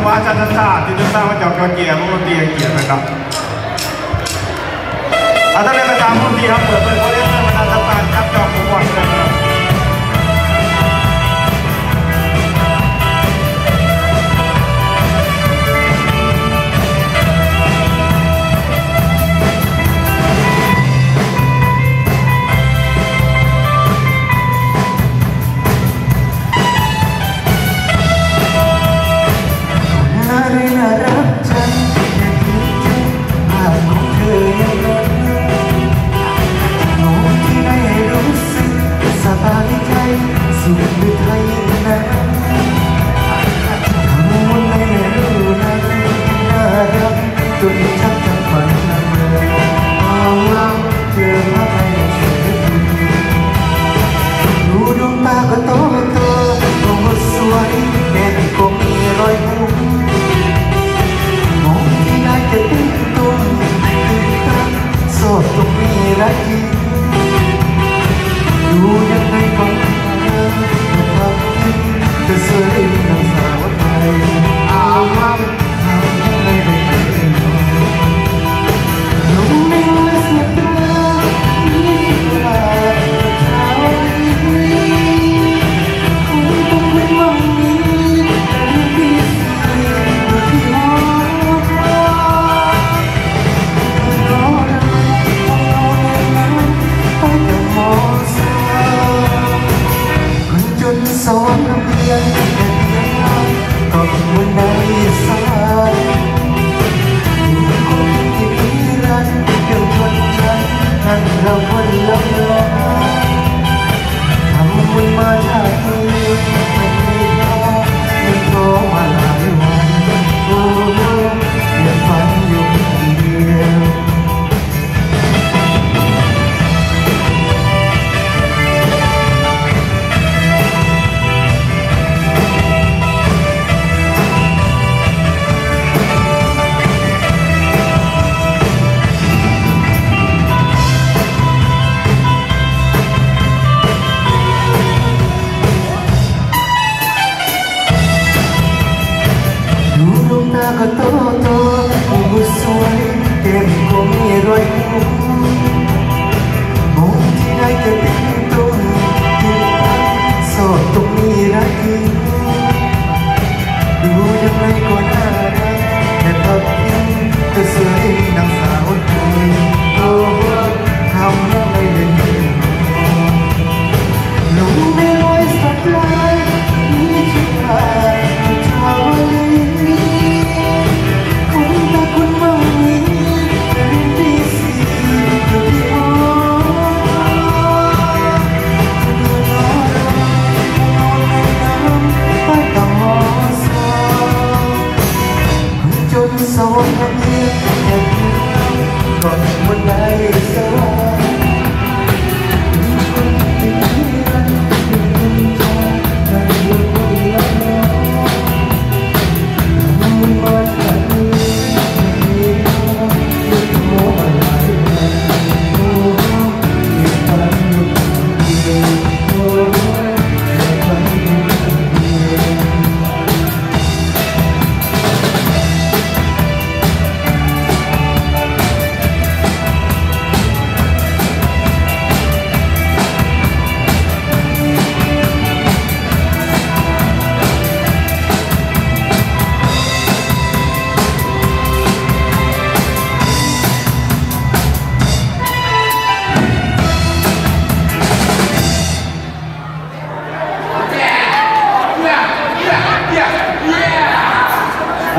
ມາຈາກທາງຊາດ ທີ່ຈະສ້າງພະເຈົ້າຈອດເກຍ ວົງດົນຕີໃຫ້ກຽດເພິ່ນເນາະ. ອາ ຕອນນີ້ກໍຕາມວງດົນຕີເຮົາເປີດເຜີຍ ຂໍຮຽນເຊີນບັນດາຊາວບ້ານຈັບຈອງຂະບວນເພິ່ນເນາະ.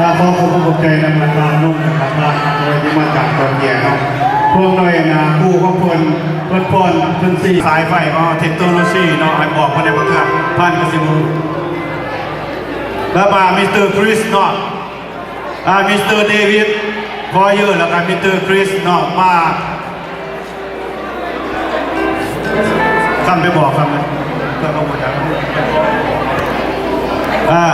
ອ່າ ຂໍຂອບອົກຂອບໃຈນຳບັນດາໜຸ່ມນະຄັບ ທີ່ມາຈາກຈອດເກຍເນາະ ພວກນ້ອຍນາ ຄູ່ຂອງເພິ່ນ ເພິ່ນພອນ ເພິ່ນສີສາຍໄຟເນາະ ເທັກໂນໂລຊີເນາະ ໃຫ້ບອກເພິ່ນໄດ້ບໍ່ເທື່ອ ທ່ານກໍຊິຮູ້ ແລ້ວມາມິສເຕີຄຣິສເນາະ ອ່າ ມິສເຕີເດວິດ ຄອເຢີ ແລ້ວກໍມິສເຕີຄຣິສເນາະ ມາ ຄຳໄປບອກຄຳ ເພື່ອຄວາມຮູ້ຈັກ ອ່າ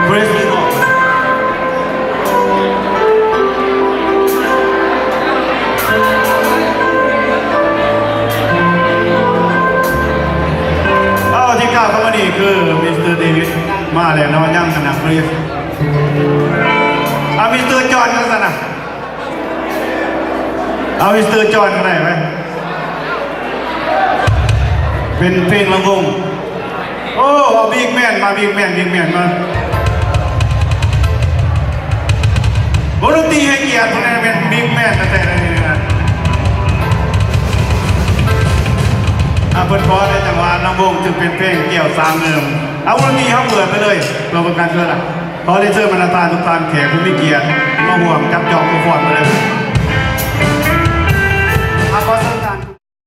ຄຣິສເນາະ ເອົາມິສເຕີຈອນມາຊັ້ນນະ ເອົາມິສເຕີຈອນມາໄດ້ໄຫມ? ເປັນເພງລຳວົງ. ໂອ້ ເອົາບິກແມນມາ ບິກແມນ ບິກແມນມາ. ວົງດົນຕີໃຫ້ກຽດເພິ່ນແດ່ ແມ່ນບິກແມນແທ້ໆ ນີ້ນະ. ອ່າ ເພິ່ນຂໍໃນຈັງຫວະລຳວົງ ຈຶ່ງເປັນເພງກ່ຽວສາມເໜື່ອງ. ເອົາວົງດົນຕີເຮົາເປີດໄປເລີຍ ເພື່ອເປັນການເຊີນລະ. ຂໍເລີຍເຊີນບັນດາທ່ານທຸກທ່ານ ແຂກຜູ້ມີກຽດ ມາຮ່ວມຈັບຈອງໂປຣຟອມໄປເລີຍ.